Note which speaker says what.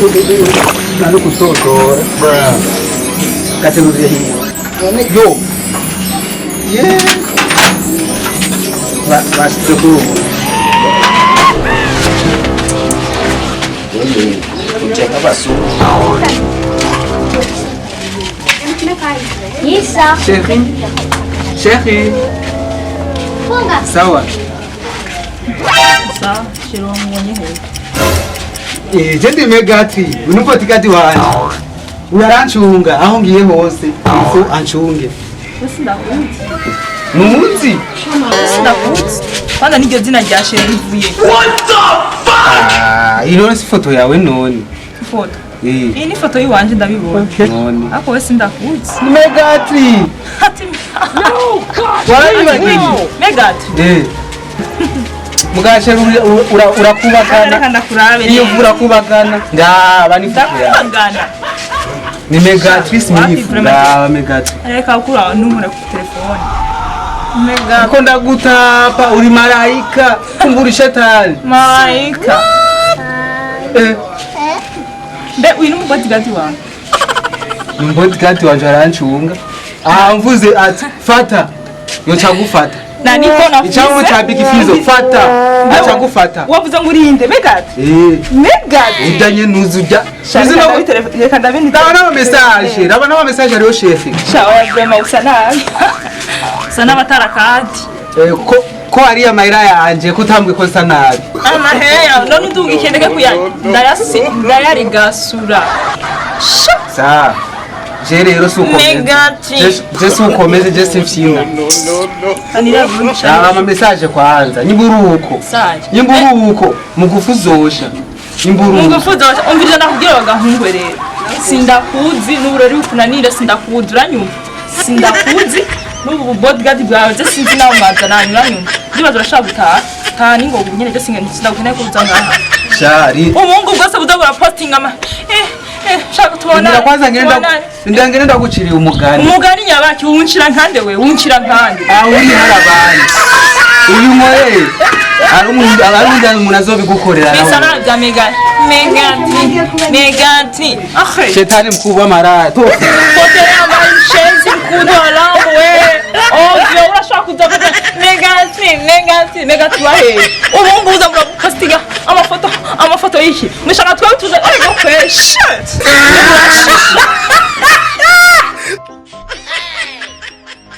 Speaker 1: Nari kusotora gateruye hino yo ye bashize kuri ubu
Speaker 2: Tuje nk'abazungu.
Speaker 3: Isa.
Speaker 1: Chéri, chéri, sawa.
Speaker 4: Sawa, chéri, wamubonye hehe?
Speaker 1: Eh, je ndi Megati, uyu bodyguard wanje. Uyu arancunga aho ngiye hose, ifo ancunge.
Speaker 4: Wese ndakuzi.
Speaker 1: Ntunzi?
Speaker 4: Sindakuzi. Kwanza n'iryo zina rya chéri rivuye.
Speaker 1: Ah, ino si foto yawe none.
Speaker 4: Ifoto.
Speaker 1: Eh,
Speaker 4: Iyi ni ifoto y'iwanje ndabibona.
Speaker 1: none.
Speaker 4: Ariko wese ndakuzi.
Speaker 1: Ni Megati.
Speaker 4: Ati
Speaker 1: Warabibagiye?
Speaker 4: Megati.
Speaker 1: Eh. Mugashe urakubagana.
Speaker 4: Reka ndakurabe.
Speaker 1: Iyo urakubagana. Ndaba ni foto yawe.
Speaker 4: Ndakubagana.
Speaker 1: Ni Megati Smith.
Speaker 4: Wapi,
Speaker 1: Ndaba Megati.
Speaker 4: Reka kura numura ku telefone. Megati.
Speaker 1: Ko ndagutapa uri marayika kumbura shetani.
Speaker 4: Malaika.
Speaker 1: Eh.
Speaker 4: Mbe uyu ni umubodyguard wawe.
Speaker 1: Bodyguard wanje arancunga. Ah, mvuze ati fata. Yoca gufata.
Speaker 4: Na niko navuze.
Speaker 1: Icyango cha Big Fizzo fata. Aca gufata.
Speaker 4: Wavuze ngo urinde Megati.
Speaker 1: Eh,
Speaker 4: Megati.
Speaker 1: ujya nye nuzu ujya.
Speaker 4: Reka ndabe telefone, reka ndabe ni
Speaker 1: Ndabona ama message, ndabona ama message ariyo chef.
Speaker 4: Shawa vraiment usa nabi. Usa n'abatarakadi.
Speaker 1: Eh, ko ari amahera yanje ko utambwe ko nsa nabi.
Speaker 4: Amaheya none uduga ikendeke kuya ndayasi ndayarigasura.
Speaker 1: Sa. Je rero si ukomeze.
Speaker 4: Megati.
Speaker 1: Je si ukomeze, je simfyina.
Speaker 4: Anira vuncha.
Speaker 1: Ndaba ama message kwanza. Nyimburuko.
Speaker 4: Saje.
Speaker 1: Nyimburuko mugufu zosha. Nyimburuko.
Speaker 4: Ngufu zose umviriza ndakubwira bagahungwe rero. Sindakuzi n'uburori bukunanira sindakuzi uranyumva. Sindakuzi n'ubu bodyguard bwawe je sinzi nawe mwaza nanyu uranyumva. Ndibaza urashaka gutaha. Taha ningoga nyene je sindagukeneye ko uza ngaha.
Speaker 1: Shari.
Speaker 4: Ubungu bwose buza burapostinga ama shaka tubona.
Speaker 1: Ndira kwanza ngenda ndangenda ndaguciriye umugani.
Speaker 4: Umugani nyabaki wunshira nkande we wunshira nkande.
Speaker 1: Ah, uri harabandi. Uyu nkoreye. Ari umuntu ari umuntu azobigukorera
Speaker 4: Bisa
Speaker 1: nawe.
Speaker 4: na bya Megati. Megati. Megati. Ahe.
Speaker 1: Shetani mkubwa maraya. To.
Speaker 4: Potelea mshenzi mkubwa walamu we. Ovyo urashaka kuza kuza Megati, Megati, Megati wahe. Ubungu uza murapostinga amafoto y'iki. Mushaka twe tuza ariko kwe shit.